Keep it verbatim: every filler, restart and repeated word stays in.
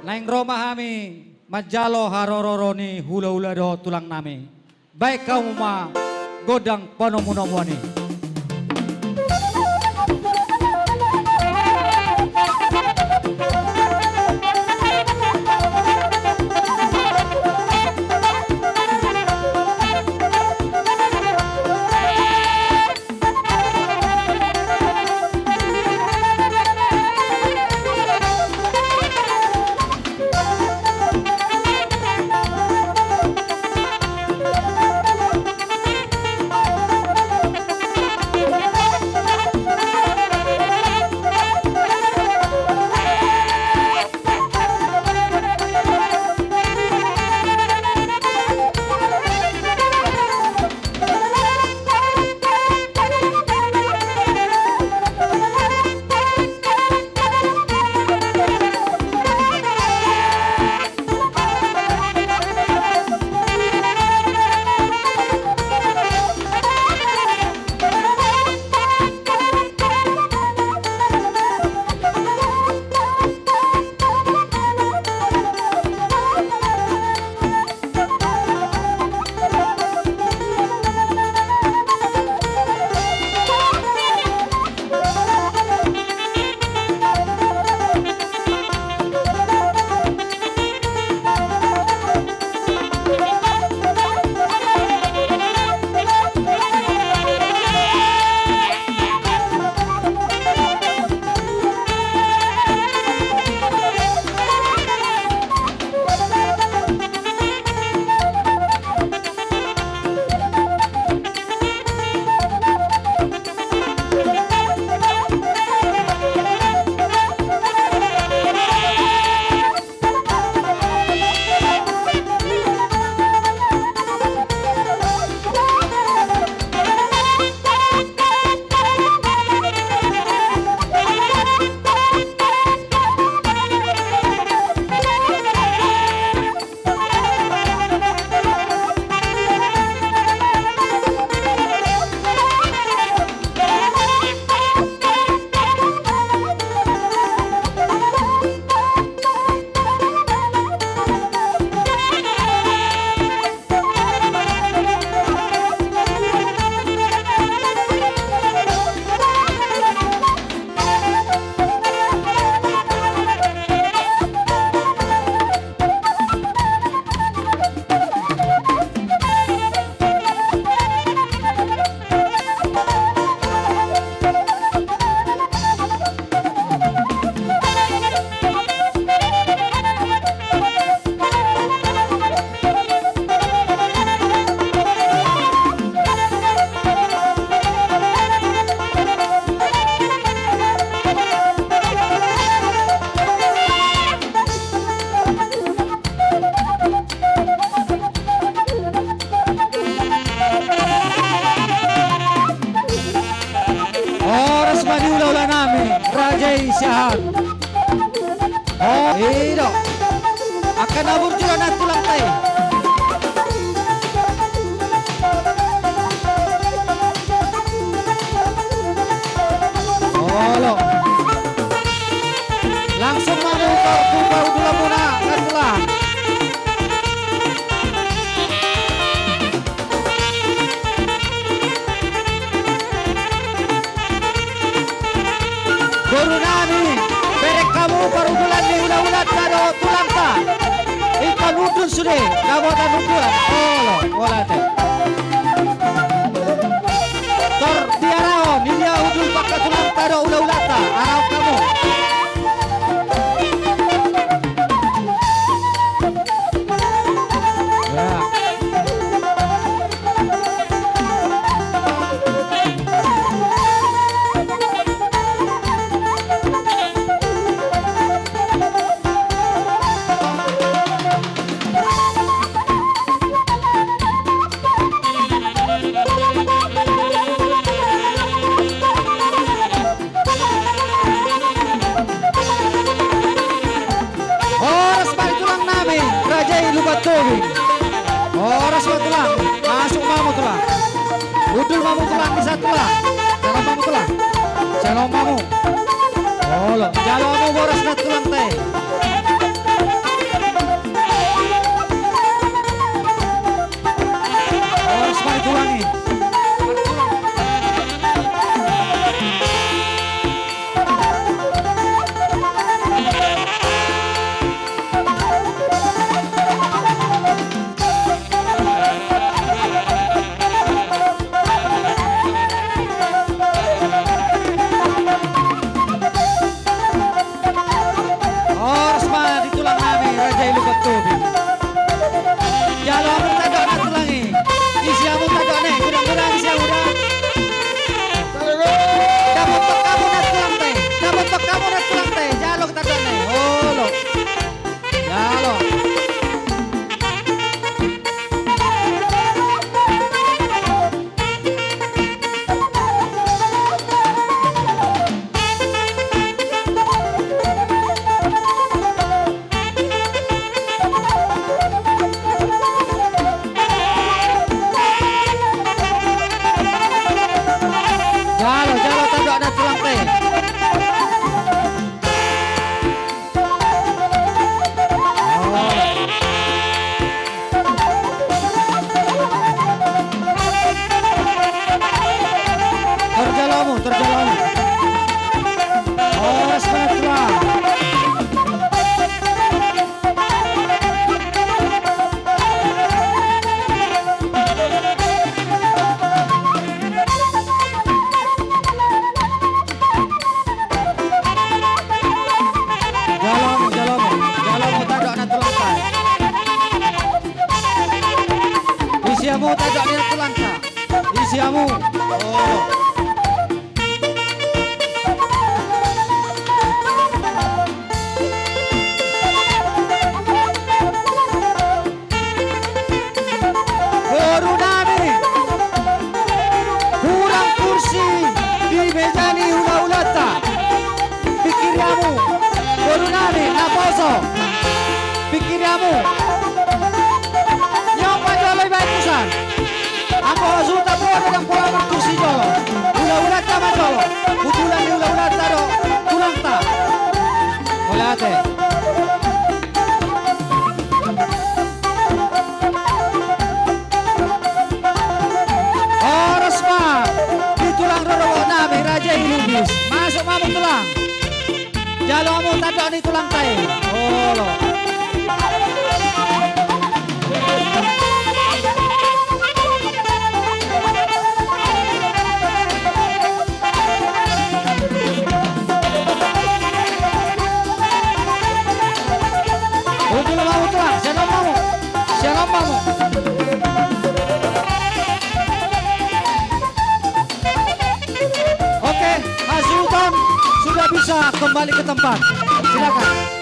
Naeng ro ma hami manjalo harororo ni hulahula dohot tulang nami. Baen hamu ma gondang panomunomuan i. Horas ma di hulahula nami, raja i siahaan. Oh, i do. Angka na burju do nantulang ta i. Olo. Langsung ma mutar tu pahudulanmuna, nantulang. Boru nami, bereng hamu parudulan ni hulahulanta dohot tulangta. Ingkon hundul sude, na boi hundul. Olo, olo ate. Tor biarahon, di dia hundul pangka tulangta dohot hulahulanta, arahon hamu. Horas ma di tulang nami, raja i Lumban Tobing. Horas ma tulang, masuk ma hamu tulang. Hundul ma hamu tulang, di sa tulang. Sian on ma hamu tulang. Sian on ma hamu. Olo, jalo hamu boras nantulangta i. Nami, naposo. Pingkiri hamu. Nyopa jolo ibaen tusan. Anggo hasuhuton pola, ndang pola martusi jolo. Hulahulanta ma jolo. Butulan ni hulahulanta do tulangta. Mauliate. Horas ma di tulang rorobot nami Raja i Lubis. Masuk ma hamu tulang. Jalo hamu tandok ni tulangta i. Olo. Utul ma hamu tulang, sian on ma hamu. Sian on ma hamu. Oke, hasuhuton sudah bisa kembali ke tempat. Silakan.